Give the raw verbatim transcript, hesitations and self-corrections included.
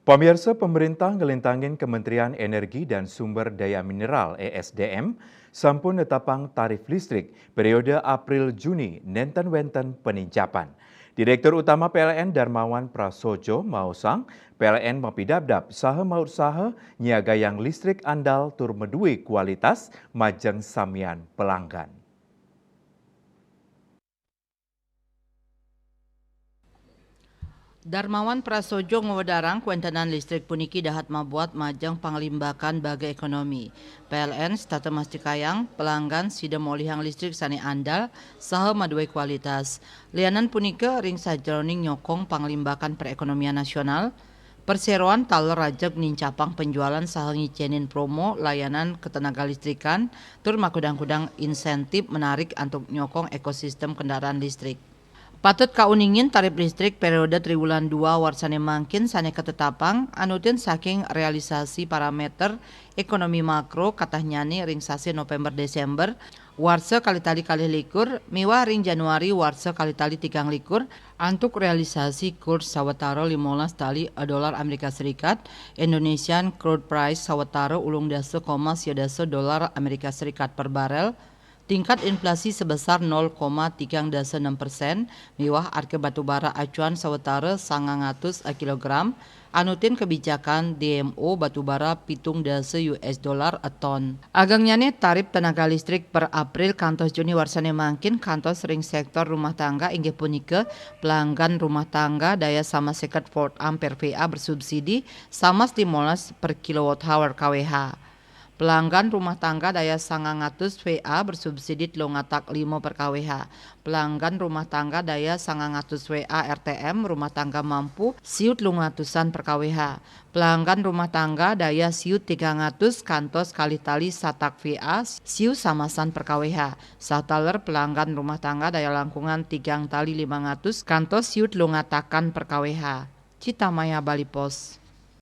Pamirsa, pemerintah ngelintangin Kementerian Energi dan Sumber Daya Mineral E S D M sampun netapang tarif listrik periode April-Juni nenten wenten penincapan. Direktur Utama P L N Darmawan Prasojo maosang, P L N mapidabdab saha mautsaha nyiagayang listrik andal tur madue kualitas majeng samian pelanggan. Darmawan Prasojo ngwedarang kuentenan listrik puniki dahat mabuat majeng panglimbakan baga ekonomi. P L N setata mastikayang pelanggan sida molihang listrik sane andal saha madue kualitas. Lianan punika, ring sajeroning nyokong panglimbakan perekonomian nasional, perseroan taler rajeg nincapang penjualan saha ngicenin promo layanan ketenaga listrikan tur makudang-kudang insentif menarik antuk nyokong ekosistem kendaraan listrik. Patut kauningin tarif listrik periode triwulan dua warsane mangkin sane katetapang anutin saking realisasi parameter ekonomi makro katahnyane ring sasih November Desember warsa kalitali kalih likur miwah ring Januari warsa kalitali tigang likur antuk realisasi kurs sawatara limolas tali dolar Amerika Serikat, Indonesian crude price sawatara ulung dasa koma sia dasa dolar Amerika Serikat per barel, tingkat inflasi sebesar nol koma tigang dasa enam persen, miwah arga batu bara acuan sawatara sangang atus kilogram, anutin kebijakan D M O batu bara pitung dasa U S dollar a ton. Agengnyane tarif tenaga listrik per April kantos Juni warsane mangkin kantos ring sektor rumah tangga inggih punika pelanggan rumah tangga daya sama seket volt ampere V A bersubsidi samas limolas per kilowatt hour K W H. Pelanggan rumah tangga daya sangang atus V A bersubsidi telung atak lima per K W H. Pelanggan rumah tangga daya sangang atus V A R T M rumah tangga mampu siu telung atusan per K W H. Pelanggan rumah tangga daya siu tigang atus kantos kalih tali satak V A siu samasan per K W H. Sataler pelanggan rumah tangga daya langkungan tigang tali limang atus kantos siu telung atakan per K W H. Cita Maya, Bali Post.